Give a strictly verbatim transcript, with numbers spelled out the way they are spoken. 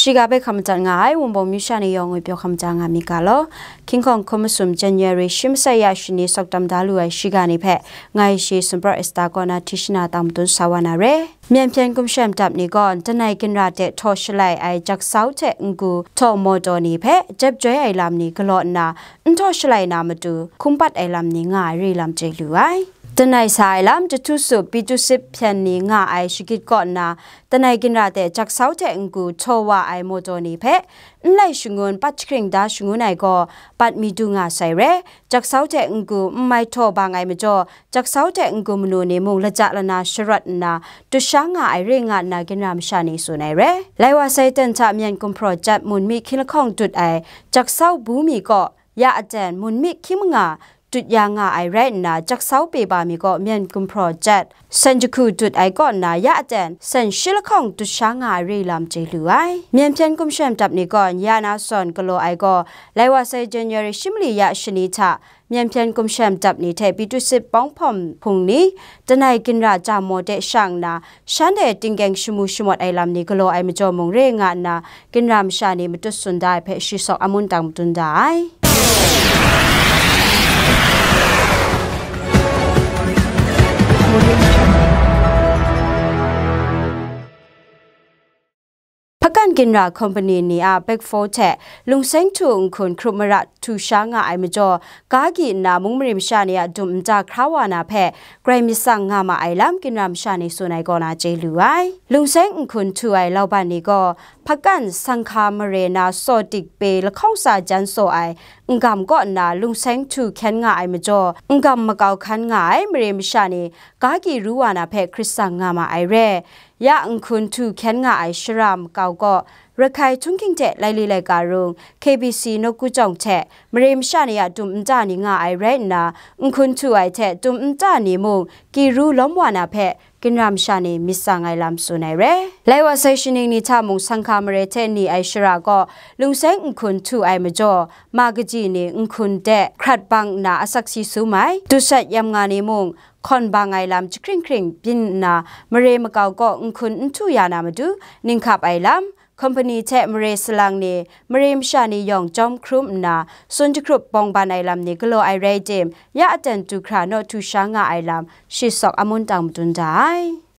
Shiga bai hkam madat nga ai Wunpawng myu sha ni yawng ngwi pyaw hkam ja nga mi ga law, King Kong hkum masum January shi masai ya shani sawk tam da lu ai shiga ni hpe ngai shi Sumpraw Esta kaw na hti shana tang matun sa wa na re. Myen hpyen gumshem dap ni gaw, danai ginra de htaw shalai ai jaksau hte n-gu htaw mawtaw ni hpe jep joi ai lam ni galaw nna, n htaw shalai na matu hkum pat ai lam ni nga ai re lam chye lu ai. Danai sa ai lam, Jahtu Sup Pitusip hpyen ni nga ai shagit kaw nna, danai ginra de jaksau hte n-gu htaw wa ai mawtaw ni hpe, n lai shangun, pat jahkring da shangun ai gaw, bat mi du nga sai re. Jaksau hte n-gu n mai htaw bang ai majaw, jaksau hte n-gu manu ni mung laja lana sharawt nna, dut sha nga ai re nga nna ginra masha ni tsun ai re. Lai wa sai ten hta myen gumhpraw jat mun mi hkying lahkawng dut ai jaksau bu mi kaw, ya aten mun mi hkying manga dut ya nga ai rai nna, jaksau pe ba mi kaw myen gumhpraw jat sen jahku dut ai kaw nna, ya aten sen shi lahkawng dut sha nga ai re lam chye lu ai. Myen hpyen gumshem dap ni gaw ya na zawn galaw ai gaw, lai wa sai January shi mali ya shani hta, myen hpyen gumshem dap ni hte Pitusip pawng hpawm hpung ni, danai ginra ja maw de shang nna, shanhte tingkeng shamu shamawt ai lam ni galaw ai majaw mung re nga nna, ginra masha ni matut tsun da ai hpe shi sawk amun tang matun da ai. Hpakan ginra company ni a Big Four hte lungseng htu nhkun hkrup mara htu sha nga ai majaw, ga gyi nna mung mare masha ni a dum nta hkra wa na hpe grai myit tsang nga ma ai lam ginra masha ni tsun ai kaw na chye lu ai. Lungseng nhkun htu ai lauban ni gaw, hpakan sanghka mare na saw tik pe lahkawng sa jan saw ai n-gam kaw nna lungseng htu hkyen nga ai majaw, n-gam makau hkan nga ai mare masha ni ga gyi ru wa na hpe hkrit tsang nga ma ai re. Ya nhkun htu hkyen nga ai shara makau gaw, Rakhai Htunghking hte Laili Laika Rung, K B C Nawku Jawng hte mare masha ni a dum nta ni nga ai rai nna, nhkun htu ai hte dum nta ni mung gyi ru lawm wa na hpe ginra masha ni myit tsang ai lam tsun ai re. Lai wa sai shaning ni hta mung sanghka mare hte ni ai shara gaw, lungseng nhkun htu ai majaw, ma kaji ni nhkun de hkrat bang nna asak si sum ai, dusat yam nga ni mung, hkawn bang ai lam jahkring hkring byin nna, mare makau kaw nhkun n htu ya na matu, ninghkap ai lam, company hte mare salang ni, mare masha ni yawng jawm hkrum nna, tsun jahkrup bawng ban ai lam ni galaw ai rai tim, ya aten du hkra naw htu sha nga ai lam, shi sawk amun tang matun da ai.